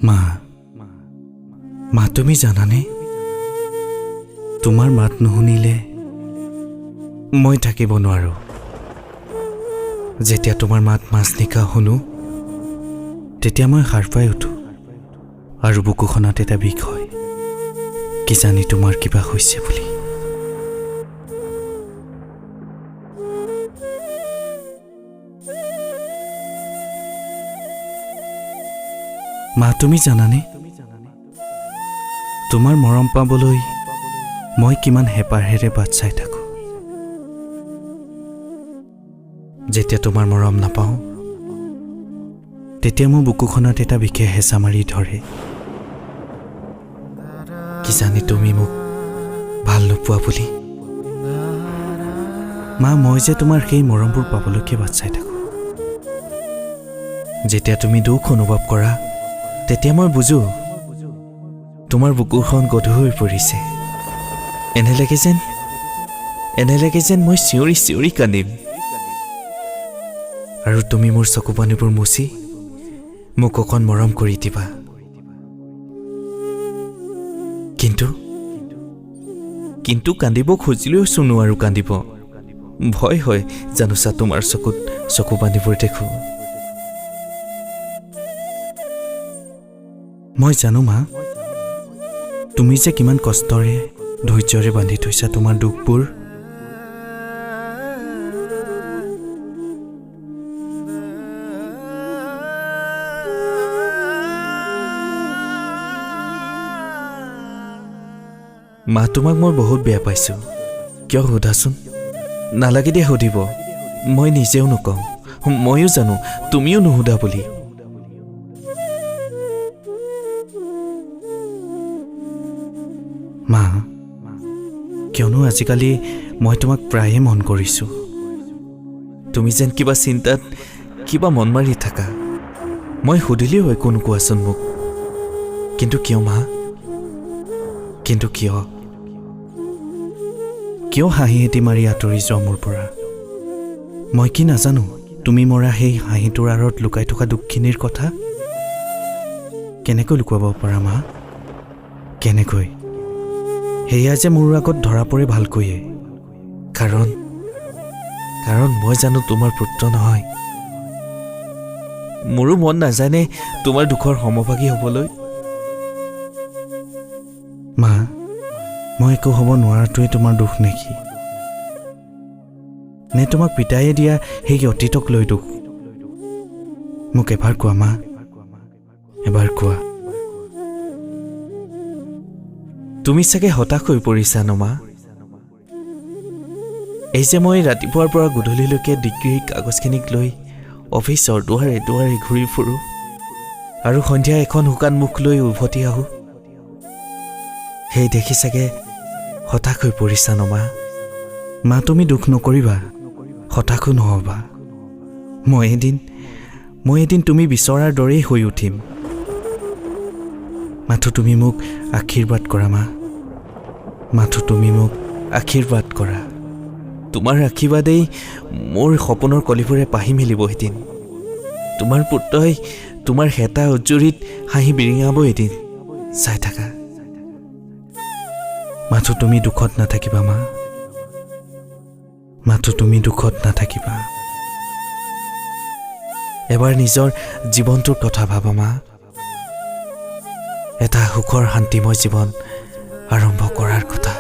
মা, মা, তুমি জানানে, তোমাৰ মাত নুশুনিলে মই থাকিব নোৱাৰোঁ। যেতিয়া তোমাৰ মাত মাজনিশা শুনো, তেতিয়া মই সাৰ পাই উঠোঁ আৰু বুকুখনত এটা বিষ হয়, কিজানি তোমাৰ কিবা হৈছে বুলি। মা, তুমি জানানে, তোমাৰ মৰম পাবলৈ মই কিমান হেঁপাহেৰে বাট চাই থাকোঁ। যেতিয়া তোমাৰ মৰম নাপাওঁ, তেতিয়া মোৰ বুকুখনত এটা বিষে হেঁচা মাৰি ধৰে, কিজানি তুমি মোক ভাল নোপোৱা বুলি। মা, মই যে তোমাৰ সেই মৰমবোৰ পাবলৈকে বাট চাই থাকোঁ। যেতিয়া তুমি দুখ অনুভৱ কৰা, তেতিয়া মই বুজো তোমাৰ বুকুখন গধুৰ হৈ পৰিছে। এনে লাগে যেন মই চিঞৰি চিঞৰি কান্দিম, আৰু তুমি মোৰ চকু পানীবোৰ মুচি মোক অকণ মৰম কৰি দিবা। কিন্তু কিন্তু কান্দিব খুজিলেও চোন নোৱাৰোঁ কান্দিব। ভয় হয় জানোচা তোমাৰ চকুত চকু পানীবোৰ দেখোঁ। মই জানো মা, তুমি যে কিমান কষ্টৰে ধৈৰ্যৰে বান্ধি থৈছা তোমাৰ দুখবোৰ। মা, তোমাক মই বহুত বেয়া পাইছোঁ। কিয় সোধাচোন? নালাগে দিয়া সুধিব, মই নিজেও নকওঁ। ময়ো জানো তুমিও নুসুধা বুলি। মা, কিয়নো আজিকালি মই তোমাক প্ৰায়ে মন কৰিছোঁ, তুমি যেন কিবা চিন্তাত কিবা মন মাৰি থাকা। মই সুধিলেও একো নোকোৱাচোন মোক। কিন্তু কিয় মা, কিন্তু কিয় কিয় হাঁহি এটি মাৰি আঁতৰি যোৱা মোৰ পৰা? মই কি নাজানো তুমি মৰা সেই হাঁহিটোৰ আঁৰত লুকাই থকা দুখখিনিৰ কথা? কেনেকৈ লুকুৱাব পাৰা মা, কেনেকৈ? সেয়া যে মোৰ আগত ধৰা পৰে ভালকৈয়ে। কাৰণ কাৰণ মই জানো তোমাৰ পুত্ৰ নহয়। মোৰো মন নাযায়নে তোমাৰ দুখৰ সমভাগী হ'বলৈ? মা, মই একো হ'ব নোৱাৰাটোৱে তোমাৰ দুখ নেকি? নে তোমাক পিতায়ে দিয়া সেই অতীতক লৈ দুখ? মোক এবাৰ কোৱা মা, এবাৰ কোৱা। তুমি চাগে হতাশ হৈ পৰিছা ন মা? এই যে মই ৰাতিপুৱাৰ পৰা গধূলিলৈকে ডিগ্ৰীৰ কাগজখিনিক লৈ অফিচৰ দুৱাৰে দুৱাৰে ঘূৰি ফুৰোঁ আৰু সন্ধিয়া এখন শুকান মুখ লৈ উভতি আহোঁ, সেই দেখি চাগে হতাশ হৈ পৰিছা ন মা? মা, তুমি দুখ নকৰিবা, হতাশো নহ'বা। মই এদিন তুমি বিচৰাৰ দৰেই হৈ উঠিম। মাথো তুমি মোক আশীৰ্বাদ কৰা মা, মাথো তুমি মোক আশীৰ্বাদ কৰা। তোমাৰ আশীৰ্বাদেই মোৰ সপোনৰ কলিবোৰে পাহি মেলিব এদিন। তোমাৰ পুত্ৰই তোমাৰ শেঁতা উজ্জুৰিত হাঁহি বিৰিঙাব এদিন, চাই থাকা। মাথো তুমি দুখত নাথাকিবা মা, মাথো তুমি দুখত নাথাকিবা। এবাৰ নিজৰ জীৱনটোৰ কথা ভাবা মা। এটা সুখৰ শান্তিময় জীৱন আৰম্ভ কৰাৰ কথা।